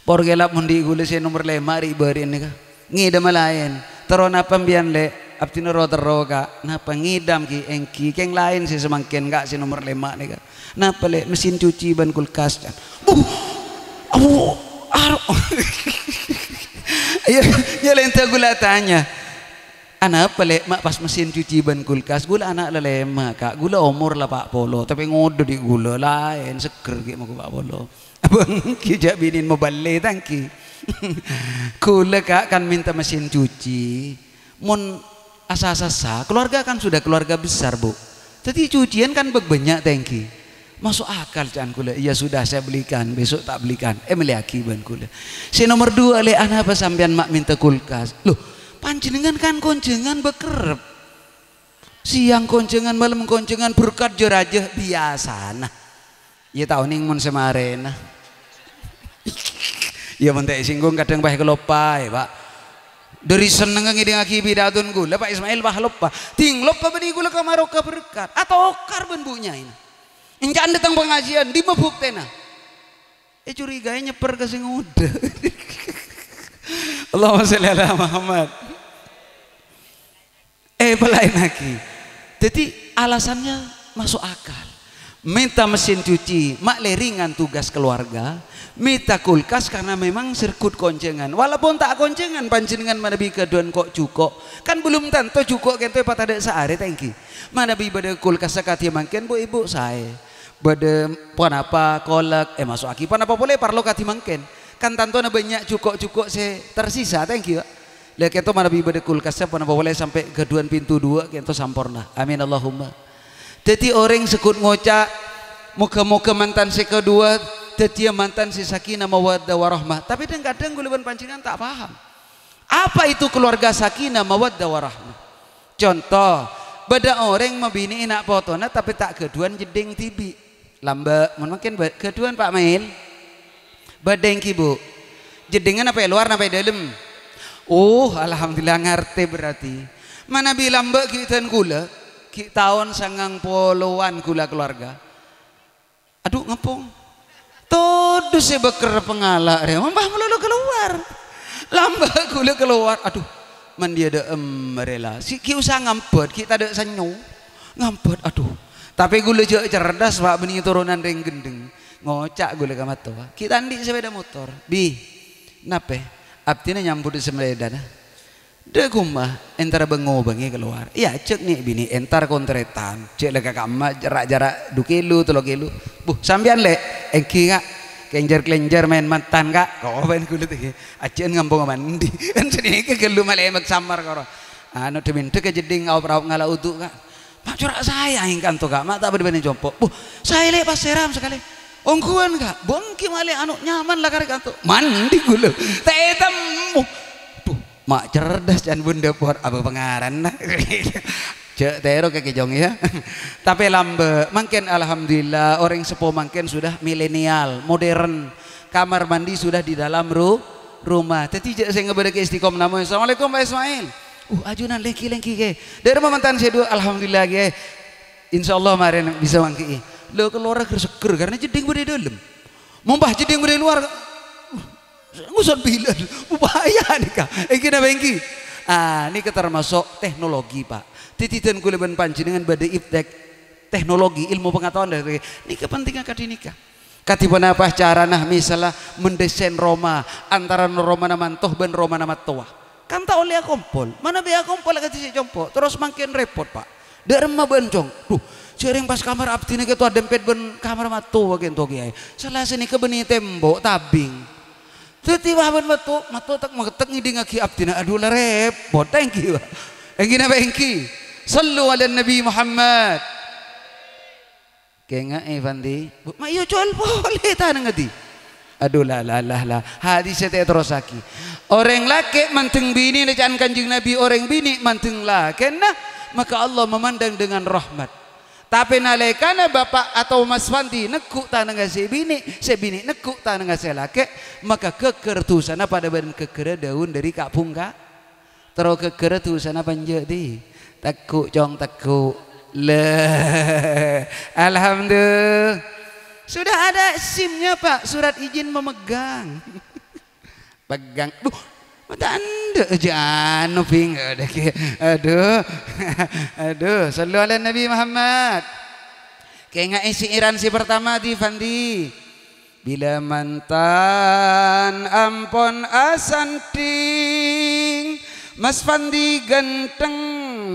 Por kèlap mon dhi' ghulâ sè nomer lèma' rè' bâri'na nèka. Ngèdhâmma laèn. Terro napa sampèyan, Lè'? Abdhina ro-terro, Ka'. Napa ngèdhâm ghi' èngghi? Kèng laèn sè samangkèn, Ka', sè nomer lèma' nèka. Napa, Lè'? Mesin cuci bân kulkas, can. Buh! Abu! Aro! Iyâ, iyâ, lènta ghulâ atanya. Anapa, Lè', ma' pas mesin cuci bân kulkas? Ghulâ ana' la lèma', Ka'. Ghulâ omor la pa' polo, tapè ngodâ dhi' ghulâ laèn, seggher ghi' moko pa' polo. Abâ' èngghi jhâ' binèn mobâli, ta' èngghi. Ghulâ, Ka', kan mènta mesin cuci. Mon asa-sassa, keluarga kan sudah keluarga besar, Bu. Dhâddhi cucian kan bâk-, bânnya', ta' èngghi. Maso' akal, ca'na ghulâ. "Iya sudah, saya belikan, besok tak belikan." Eh, mellèyaghi bân ghulâ. Sè nomer dua, Lè', anapa sampèyan ma' mènta kulkas? Loh, panjhennengngan kan konjhângan bâk kerrep. Sèyang konjhângan, malem konjhângan, berkat jâ-rajâ biyasana. Iyâ, ta' onèng mon sè marèna. Iyâ, mon ta' èsinggung kadhâng pas èkaloppaè, Pa'. Dhâri sennengnga ngèdhingngaghi pidatona ghulâ, Pa' Ismail pas loppa. Dhing loppa bânnè ghulâ ka maroka berkat. Atokar bân bu-nyaèna. Ènca'na dâteng pangajiân, dimma buktèna? Ècurigaè nyèpper ka sè ngodâ. Allahumma sholli ala Muhammad. Eh, palaènnaghi. Dhâddhi, alasannya masuk akal. Mènta mesin cuci, ma' lè ringan tugas keluarga. Mènta kulkas karena memang sergut konjhângan. Walaupun ta' konjhângan, panjhennengngan manabi ghâdhuwân ko'-juko'. Kan belum tanto juko' kènto èpatadâ' saarè, ta' èngghi? Manabi bâdâ kulkas sakadhi mangkèn, Bu, Ibu, saè. Bâdâ ponapa, kolek, èmaso'aghi ponapa polè parlo kadhi mangkèn. Kan tantona bânnya' juko'-juko' sè tersisa, ta' èngghi, Pak? Lha, kènto manabi bâdâ kulkassa ponapa polè sampè' ghâdhuwân pintu duwâ' kènto samporna. Amin, Allahumma. Dhâddhi orèng seggut ngoca', "Moghâ-moghâ mantan sè kaduwâ dhâddhiyâ mantan sè sakinah mawaddah warahmah." Tapè dhâng-kadhâng ghulâ bân panjhennengngan ta' paham. Apa itu keluarga sakinah mawaddah warahmah? Conto, bâdâ orèng mabinè' na' potona tapè ta' ghâdhuwân jeddhing dhibi'. Lambâ', mon mangkèn bâ-, ghâdhuwân, Pa' Mail? Bâdâ èngghi, Bu? Jeddhingnga napa è lowar napa è dâlem? Oh, alhamdulillah, ngartè berarti. Manabi lambâ' ghi' dân ghulâ, ghi' taon sangang polowan ghulâ keluarga. Adhu, ngèpong. Todus sè bâker pangala' rè, mambah malolo kalowar. Lambâ' ghulâ kalowar. Adhu, mandiyâ dâ' emma rè la. Si-, ghi' usaha ngambhât, ghi' tadâ' sènyom. Ngambhât, adhu. Tapè ghulâ jhâ' cerdas, Pak, bânnè toronan rèng ghendheng. Ngoca' ghulâ ka mattowa, "Ghi' ta' andi' sapèda motor, Bi. Napè? Abdhina nyambut sapèdana." "Dâ' ghumma, entara bâng-ngobângè kalowar. Iyâ, jhâk nè' binè' entar kon tarètan. Jhâ' la ka kamma jhâ' ra'-jhâ' ra' du kilo, tello kilo." "Bu, sampèyan, Lè'?" "Èngghi, Ka'. Kènjhâr-kènjhâr maèn mattan, Ka'." Kobân ghulâ tèngè. Ajjhân ngampong mandi. Kan sanèka ghâllu malèmèk sammar karo. Anu, dhâ-mindhâ ka jeddhing aop-raop ngala' udu', Ka'. "Ma' cora' saè aèng kanto, Ka'. Ma' ta' bâdâ bânnè compo'." "Bu, saè, Lè', pas sèram sakalè." "Ongghuwân, Ka'." "Bu, èngghi malè anu nyaman la karè kanto." Mandi ghulâ. Ta' ètemmo. Duh, ma' cerdas can bun dâpor. Apa pangaranna? Jhâ' tèro kakè, Jong, ya. Tapè lambâ'. Mangkèn, alhamdulillah, orèng seppo mangkèn sudah milenial, modern. Kamar mandi sudah di dalam ru-, rumah. Dhâddhi jhâ' sè ngabârâghi istiqomah namoy, "Assalamualaikum, Pak Ismail." "Uh, ajunan, lèngghi, lèngghi, Kè." "Dâ'remma mantan sè duwâ'?" "Alhamdulillah, Kè. Insyaallah marèna bisa mangkè'è." Lho, kalowar ghâr-seggher karena jeddhing bâdâ è dâlem. Mon pas jeddhing bâdâ è lowar, ngosot bilân. Upaya nèka. Èngghi napa èngghi? Ah, nèka termasuk teknologi, Pak. Dhâddhi dân kaulâ bân panjhennengngan bâdâ iptek teknologi, ilmu pengetahuan dâri nèka pentingnga kadhi nèka. Kadhi ponapa carana, misalla, mendesain roma antarana romana manto bân romana mattowa? Kan ta' ollè akompol. Manabi akompol kadhi sè compo', terros mangkèn rèpot, Pak. Dâ'remma bân, Cong? Duh, jhâreng pas kamar abdhina kèto adempet bân kamar mattowa kèto, Kèyaè. Sala sanèka bânnè tembok tabing. Dhâddhi, wah, bân matto, matto tek-metek ngèdingngaghi abdhina. Adhu, la rèpot, èngghi, Pak. Èngghi napa èngghi? Sallu 'alan Nabi Muhammad. Kènga'è, Fandi. Bu, ma' èyocol polè, ta' nangadi. Adhu, la, la, la, la. Hadis sè ta' èterrossaghi. Orèng lakè' mandeng binèna, ca'na Kanjeng Nabi, orèng binè' mandeng lakèna, maka Allah memandang dengan rahmat. Tapè nalèkana bapa' atau Mas Fandi neggu' tanangnga sè binè', sè binè' neggu' tanangnga sè lakè', maka ghâgghâr dhusana padâ bân ghâgghârrâ dâun dâri ka'-bhungka'. Terro ghâgghârrâ dhusana panja', di. Teggu', Cong, teggu'. Lè. Alhamdulillah. Sudah ada SIM-nya, Pak. Surat izin memegang. Pegang. Duh, tandhâ jhâ' anu, Bing. Adhu. Adhu. Sallu 'alan Nabi Muhammad. Kènga'è syi'iran sè pertama, di, Fandi. Bilâ mantan ampon asandhing, Mas Fandi ghântheng,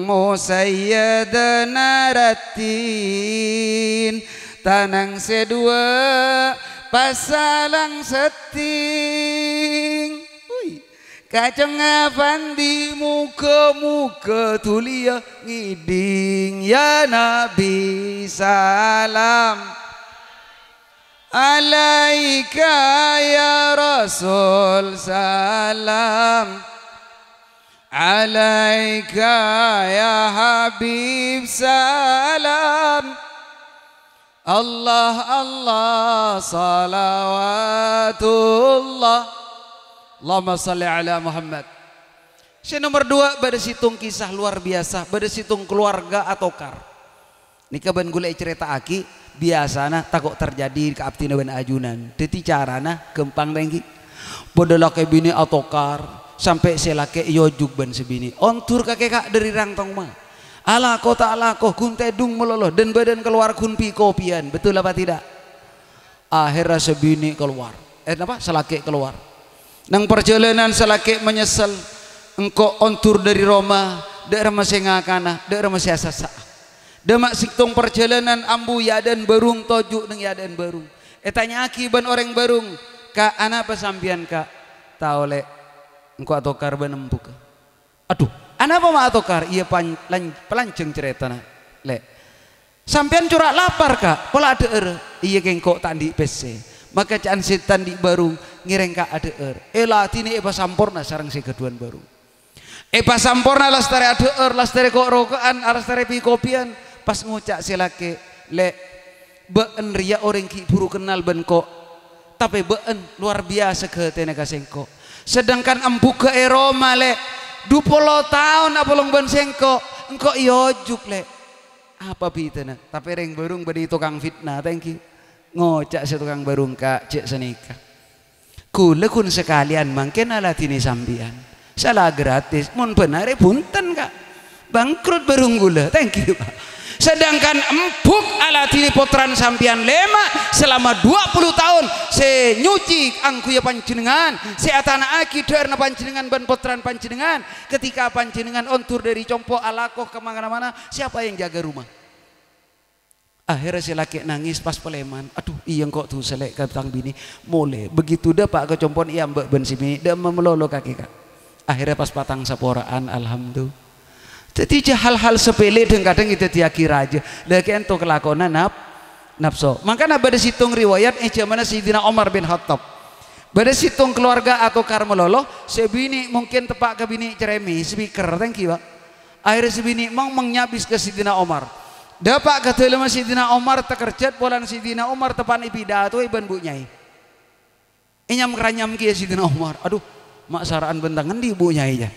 mosayyadana raddhin, tanang sè duwâ' pasalang seddhing. Ui. Kacèngnga Fandi, moghâ-moghâ dhuliyâ ngèdhing, ya Nabi, salam. 'Alaika ya Rasul, salam. 'Alaika ya Habib, salam. Allah, Allah, salawatullah. Allahumma shalli ala Muhammad. Sè nomer duwâ', bâdâ sèttong kisah luar biasa, bâdâ sèttong keluarga atokar. Nèka bân ghulâ ècarèta'aghi, biyasana tako' terjadi ka abdhina bân ajunan. Dhâddhi carana ghâmpang ta' èngghi? Padâ lakè binè atokar, sampè' sè lakè' èyojhuk bân sè binè. Ondur kakè, Ka', dâri rang tong ma. Alako ta' alako, ghun tèdung malolo, dân-bâdhân kalowar ghun pi-kopiyan. Betul apa tidak? Akhèrra sè binè kalowar. Eh, napa? Sè lakè' kalowar. Neng parjhâlânan sè lakè' manyessel, "Engko' ondur dâri roma, dâ' remma sè ngakana, dâ' remma sè asassa'a." Dâ' ma' sèttong parjhâlânan ambu è adâ'ân bârung, toju' neng è adâ'ân bârung. Ètanya'aghi bân orèng bârung, "Ka', anapa sampèyan, Ka'?" "Tao, Lè', engko' atokar bân embughâ." "Adhu, anapa ma' atokar?" "Iyâ, pan-, lan-, palanjhâng carètana, Lè'." "Sampèyan cora' lapar, Ka', pola adhâ'âr." "Iyâ, kèng engko' ta' andi' pèssè. Maka ca'na sè ta' andi' bârung ngèrèng Ka' adhâ'âr." Èladhinè èpasamporna sareng sè ghâdhuwân bârung. Èpasamporna lastarè adhâ'âr, lastarè ko'-roko'an, lastarè pi-kopiyan. Pas ngoca' sè lakè', "Lè', bâ'en rèya orèng ghi' bhuru kennal bân engko'. Tapè bâ'en lowar biyasa ghâtèna ka sèngko'. Sedangkan embughâ è roma, Lè', dupolo taon apolong bân sèngko', engko' èojhuk, Lè'." Apa bhidhâna? Tapè rèng bârung bânnè tokang fitna, ta' èngghi? Ngoca' sè tokang bârung, "Ka', jhâ' sanèka. Ghulâ ghun sakalèyan mangkèn aladhinè sampèyan. Sala gratis, mon bân arè bhunten, Ka'. Bangkrut bârung ghulâ, ta' èngghi, Pak." Sedangkan embuk aladhinè pottrana sampèyan lèma' selama dua puluh taon, sè nyuci angghuya panjhennengngan, sè atana'aghi dhâ'ârra panjhennengngan bân pottrana panjhennengngan. Ketika panjhennengngan ondur dhâri compo' alako ka mana-mana, siapa yang jaga rumah? Akhirnya sè lakè' nangès pas palèman, "Adhu, iyâ engko' dusa lè' ka tang binè'." Molè, begitu dâpa' ka compo'na èambâ' bân sè binè', dâ' emma malolo kakè, Ka'. Akhirnya pas patang sapora'an, alhamdulillah. Dhâddhi jhâ' hal-hal sepele dhâng-kadhâng èdhâddhiyâghi rajâ. Lha ka'ènto kalakowanna naf-, nafso. Mangkana bâdâ sèttong riwayat è jhâmanna Sayyidina Omar bin Khattab. Bâdâ sèttong kalowarga atokar malolo, sè binè' mungkin teppa' ka binè' cerèmè, speaker, thank you, Pak. Akhèrra sè binè' mong-mong nyabis ka Sayyidina Omar. Dâpa' ka dâlemma Sayyidina Omar, takerjhât polana Sayyidina Omar teppa'na èpidatowè bân Bu' Nyaè. Ènyam-ranyam kèya Sayyidina Omar. "Adhu, ma' sara'an bân tang andi' Bu' Nyaè, jâ?"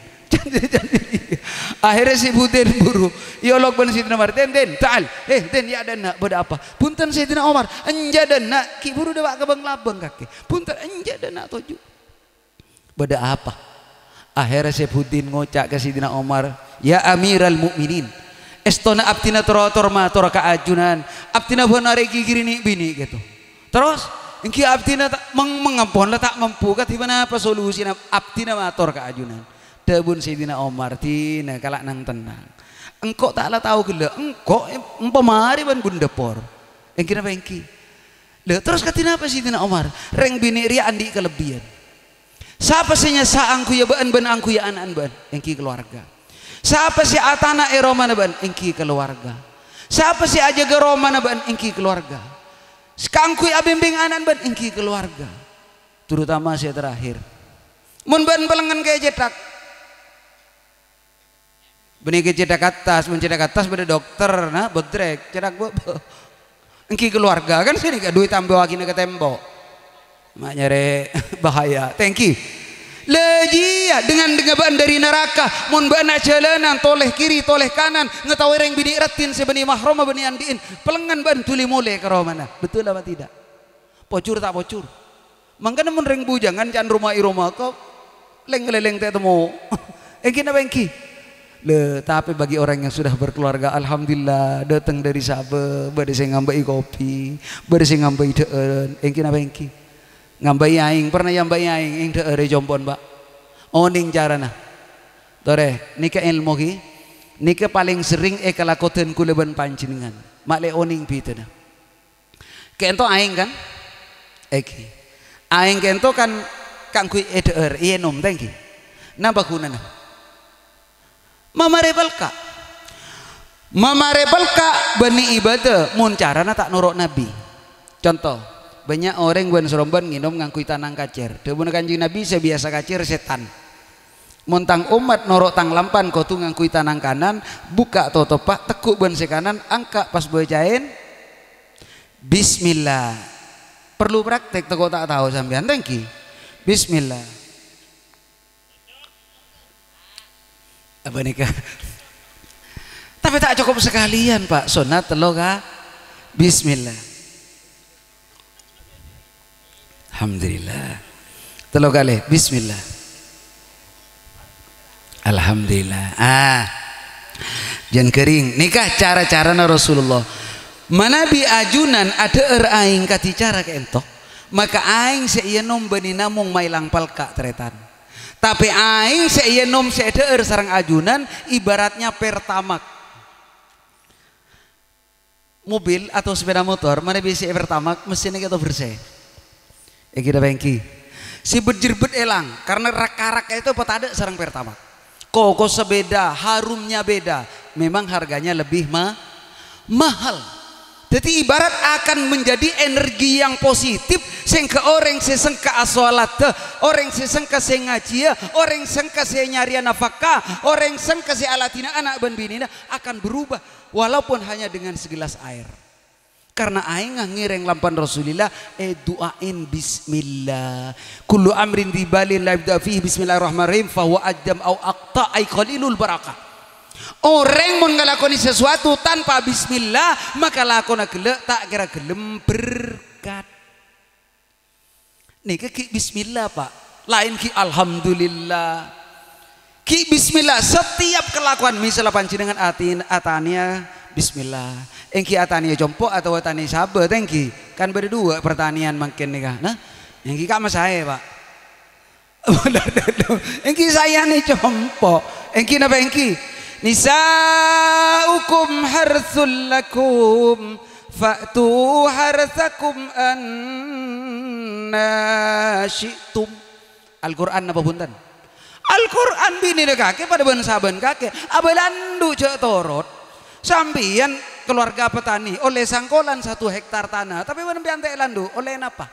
Akhèrra sè budin buru èolok bân Sayyidina Omar, "Din, Din, ta'al. Eh, Din, yâ' dâ' enna', bâdâ apa?" "Bhunten, Sayyidina Omar." "Enjâ' dâ' enna', ghi' buru dâpa' ka bâng-labâng kakè." "Bhunten, enjâ' dâ' enna', toju'." "Bâdâ apa?" Akhèrra sè budin ngoca' ka Sayyidina Omar, "Ya Amiral Mukminin, èstona abdhina tor-, tor-mator ka ajunan, abdhina bân arè ghighiri nè'-binè' kèto. Terros, èngghi abdhina ta-, meng-, meng-, ampon la ta' mampu, kadhi ponapa solusina abdhina mator ka ajunan?" Dhâbuna Sayyidina Omar, "Dinah, kala' nang-tennang. Engko' ta' la tao ghellâ', engko' em-, empa marè bân bun dâpor. Èngghi napa èngghi?" Lha, terros kadhi napa Sayyidina Omar? "Rèng binè' rèya andi' kalebbiyân. Sapa sè nyassa angghuya bâ'ân bân angghuya ana'an bâ'ân? Èngghi kalowarga. Sapa sè atana' è romana bâ'ân? Èngghi kalowarga. Sapa sè ajâgâ romana bâ'ân? Èngghi kalowarga. Sè kaangghuy abimbing ana'an bâ'ân? Èngghi kalowarga. Terutama sè terakhir. Mon bâ'ân palèngngen kèya cèthak." Bânnè kèya cèthak attas, mon cèthak attas bâdâ dokter, na, bodrek, cèthak bâ-, bâ-, èngghi kalowarga, kan sè nèka duwâ' tambâwâghina ka tempo. Ma' nyarè bahaya. Thank you. Lha jiyâ, dengan-dengan bâ'ân dhâri naraka, mon bâ'ân ajhâlânan, tolè kiri, tolè kanan, ngataowè rèng binè' raddhin sè bânnè mahromma bânnè andi'in, palèngngen bâ'ân dhuli molè ka romana. Betul apa tidak? Pojhur ta' pojhur? Mangkana mon rèng bujângan can roma è roma ko, lèng-ngalèlèng ta' temmo. Èngghi napa èngghi? Lè, tapè bagi orang yang sudah berkeluarga, alhamdulillah, dâteng dhâri sabâ, bâdâ sè ngambâi kopi, bâdâ sè ngambâi dhâ'âr, èngghi napa èngghi? Ngambâi aèng, pernah èambâi aèng, aèng dhâ'âr è compo'na, Pak. Onèng carana. Torè, nèka èlmo ghi. Nèka palèng serrèng èkalakodhân kaulâ bân panjhennengngan. Ma' lè onèng bhidhâna. Ka'ènto aèng, kan? Èngghi. Aèng ka'ènto kan kaangghuy èdhâ'âr, èènom, ta' èngghi? Napa ghunana? Mamarè pelka'. Mamarè pelka' bânnè ibâdâ mon carana ta' noro' Nabbhi. Conto, bânnya' orèng bân-sarombân ngènom ngangghuy tanang kacèr. Dhâbuna Kanjeng Nabbhi, "Sè biyasa kacèr sètan." Mon tang ommat noro' tang lampan kodhu ngangghuy tanang kanan, bukka' totoppa, tegghu' bân sè kanan, angka' pas bâcaèn, "Bismillah." Perlu praktek, tako' ta' tao sampèyan, ta' èngghi? Bismillah. Apa nèka? Tapè ta' cokop sakalèyan, Pak. Sonnat tello ka-, Bismillah. Alhamdulillah. Tello kalè. Bismillah. Alhamdulillah. Ah. Jân ghâring. Nèka cara-carana Rasulullah. Manabi ajunan adhâ'âr aèng kadhi cara ka'ènto, maka aèng sè èènom bânnè namong maèlang pelka', tarètan. Tapè aèng sè èènom sè èdhâ'âr sareng ajunan ibaratnya Pertamax. Mobil atau sepeda motor, manabi sè Pertamax, messèna kèto bersè. Èngghi napa èngghi? Sè bet-jerbet èlang, karena rak-karak ka'ènto patadâ' sareng Pertamax. Kokossa beda, harumnya beda. Memang harganya lebih ma-, mahal. Dhâddhi ibarat akan menjadi energi yang positif, sehingga orèng sè sengka asolatta, orèng sè sengka sè ngajhiyâ, orèng sengka sè nyarèya nafaka, orèng sengka sè aladhina ana' bân binèna akan berubah. Walaupun hanya dengan segelas air. Karena aèngnga ngèrèng lampan Rasulillah, èdu'aèn bismillah. "Kullu amrin dzi balin la yubda fihi bismillahirrahmanirrahim, fahuwa ajam au aqta, ai qalilul barakah." Orèng mon ngalakonè sasuatu tanpa bismillah, maka lakona ghellâ' ta' kèra ghellem berkat. Nèka ghi' bismillah, Pak. Laèn ghi' alhamdulillah. Ghi' bismillah. Setiap kelakuan, misal panjhennengngan ati-, atanèya Bismillah. Èngghi atanèya compo' otabâ tanè sabâ, ta' èngghi? Kan bâdâ duwâ' pertanian mangkèn nèka. Nah, èngghi ka'ma saè, Pak. Èngghi saèna compo'. Èngghi napa èngghi? "Nisa'ukum hartsul lakum, fa'tu hartsakum anna syi'tum." Al-Qur'an napa bhunten? Al-Qur'an. Binèna kakè padâ bân-sabân kakè. Abâ' landu' jhâ' torot. Sampèyan keluarga petani, ollè sangkolan satu hektar tanah, tapè bân sampèyan ta' landu', ollè napa?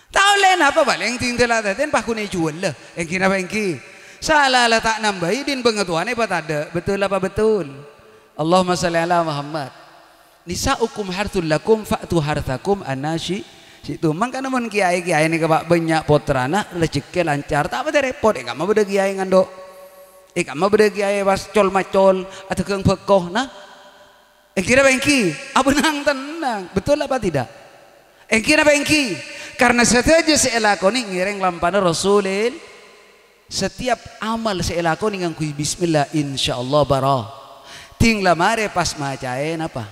Ta' ollè napa, palèng ding dela-dadin pas ghun èjuwâl, la. Èngghi napa èngghi? Sala la ta' nambâi, din bângatowana èpatadâ'. Betul apa betul? Allahumma shalli ala Muhammad. "Nisa'ukum hartsul lakum fa'tu hartsakum anna syi-, syi'tum." Mangkana mon kiyaè-kiyaè nèka, Pak, bânnya' pottrana, rejhekkè lancar, ta' patè rèpot. È ka'emma bâdâ kiyaè ngandhu'. È ka'emma bâdâ kiyaè pas col-macol, adhâghâng bhâko. Nah, èngghi napa èngghi? Abâ' nang-tennang. Betul apa tidak? Èngghi napa èngghi? Karena sadhâjâ sè èlakonè ngèrèng lampana Rasulil-, Setiap amal sè èlakonè ngangghuy bismillah, insyaallah baro-, ding la marè pas macaè napa?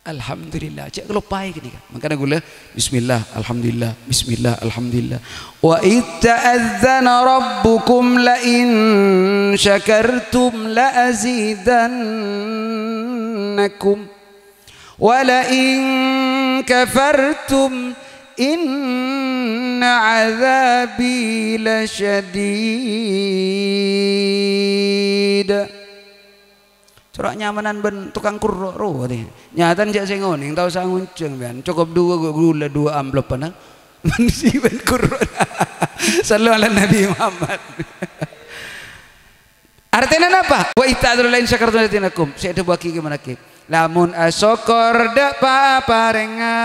Alhamdulillah. Cè' kaloppaè ghânèka. Mangkana ghulâ, bismillah, alhamdulillah, bismillah, alhamdulillah. "Wa idz ta'adzdzana rabbukum la in syakartum la azidannakum." "Wa la in kafartum inna adzabi lasyadid." Cora' nyamanan bân tokang kurro' rowa tè. Nyatana jhâ' sè ngonèng, ta' osa ngonjhâng, bân. Cokop duwâ' gu-, ghulâ duwâ' amploppa, nah. Bân si bân kurro'. Shallu ala Nabi Muhammad. Artèna napa? "Wa idza la in syakartum la azidannakum." Sè èdhâbuwâghi ghi' manakkè. Lamon asokkor dâ' paparèngnga,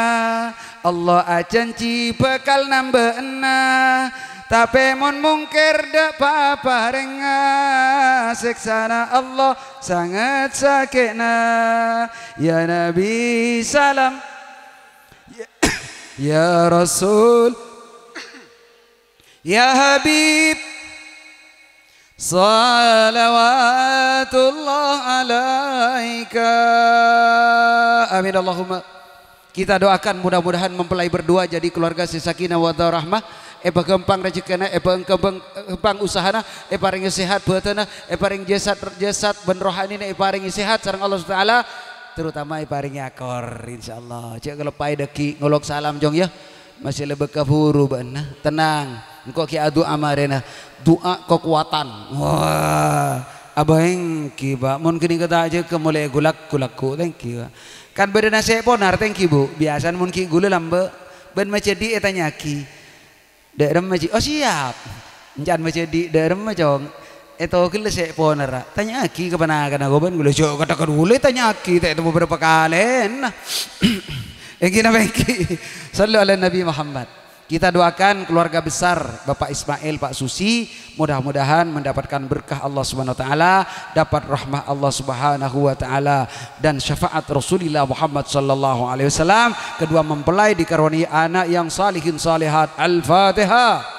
Allah ajhânjhi bhâkal nambâ'âna. Tapè mon mongkèr dâ' paparèngnga, sèksana Allah sanget sakè'na. Ya Nabi salam, ya, ya Rasul, ya Habib, shalawatullah alaika. Amin Allahumma. Kita doakan mudah-mudahan mempelai berdua jadi keluarga sè sakinah mawaddah warahmah, èpaghâmpang rejhekkèna, èpaghâmpang, ghâmpang usahana, èparèngè sehat bhâdhânna, èparèngè jasad, jasad bân rohanina èparèngè sehat sareng Allah Subhanahu wa Ta'ala, terutama èparèngè akor, insyaallah. Jhâ' kaloppaè dhâggi' ngolok salam, Cong, ya. Masih lebek kabhuru bâ'na. Tenang. Engko' ghi' adu'a marèna. Du'a kakowadhân. Wah, abâ' èngghi, Pak. Mon ghânèka ta' jâgâ molaè ghu-lagghu, ta' èngghi, Pak. Kan bâdâna sè ponar, ta' èngghi, Bu. Biyasana mon ghi' ghulâ lambâ', bân majhâdhi' ètanya'aghi. Dâ' remma, Ji? Oh, siap. Enca'na majhâdhi' dâ' remma, Cong. Ètogellâ sè ponar, ra. Tanya'aghi ka panakanna ghâbây ghulâ. Jhâ' kadhâ-kadhâ ghulâ ètanya'aghi, ta' ètemmo bârâmpa kalèna. Èngghi napa èngghi? Shallu ala Nabi Muhammad. Kita doakan keluarga besar Bapak Ismail, Pak Susi, mudah-mudahan mendapatkan berkah Allah Subhanahu wa Ta'ala, dapat rahmah Allah Subhanahu wa Ta'ala, dan syafaat Rasulullah Muhammad sallallahu alaihi wasallam. Kedua mempelai dikaruniai anak yang salihin salihat. Al-Fatihah.